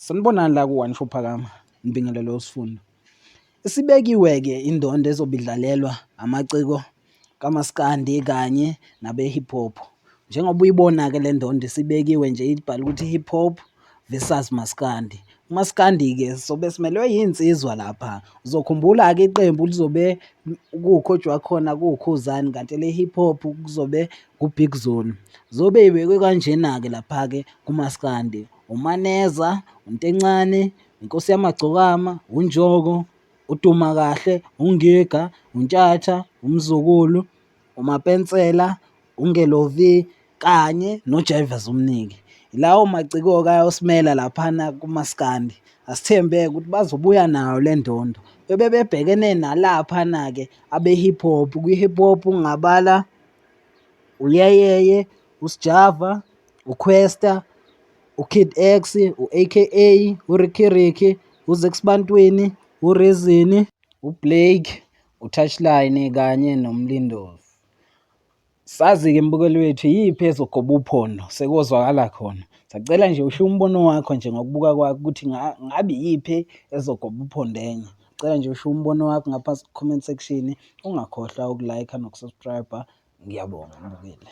Sanibonani la ku-One Show Phakama, ngibingelele uSifundo. Isibekiwe-ke indondo ezobe idlalelwa amaciko kamaskandi kanye nabe-hip hop. Njengoba uyibona-ke le ndondo isibekiwe nje ibhalwe ukuthi hip hop versus maskandi. Umaskandi-ke sobe simelwe iy'nsizwa lapha. Uzokhumbula-ke iqembu lizobe kuwucoach wakhona kuwuKhuzani kanti ele-hip hop kuzobe ku-Big Zulu. Zobe y'bekwe kanjena-ke lapha-ke kumaskandi. UManeza, uNtencane, Inkosi Yamagcokama, uNjoko, uDumakahle, uNgiga, uNtshatha, uMzukulu, uMapensela, uNgelovi kanye noJaivas Umniki. Lawo maciko-ke ayosimela laphana kumaskandi. Asithembe-ke ukuthi bazobuya nayo le ndondo. Bebe bebhekene nalaphana-ke abe-hip hop. Kwi-hip hop ungabala uYeyeye, uSjava, uKwesta, uKid X, u-A_K_A, uRicky Ricky, uZakes Bantwini, uReason, uBlake, uTouchline kanye noMlindozi. Sazi-ke mbukeli wethu iyiphi ezogoba uphondo sekozwakala khona. Sacela nje ushiye umbono wakho nje ngokubuka kwakho ukuthi ngabe iyiphi ezogoba uphondo enye. Cela nje ushiye umbono wakho ngaphansi ku-comment section, ungakhohlwa uku-like noku-subscribe-a. Ngiyabonga mbukeli.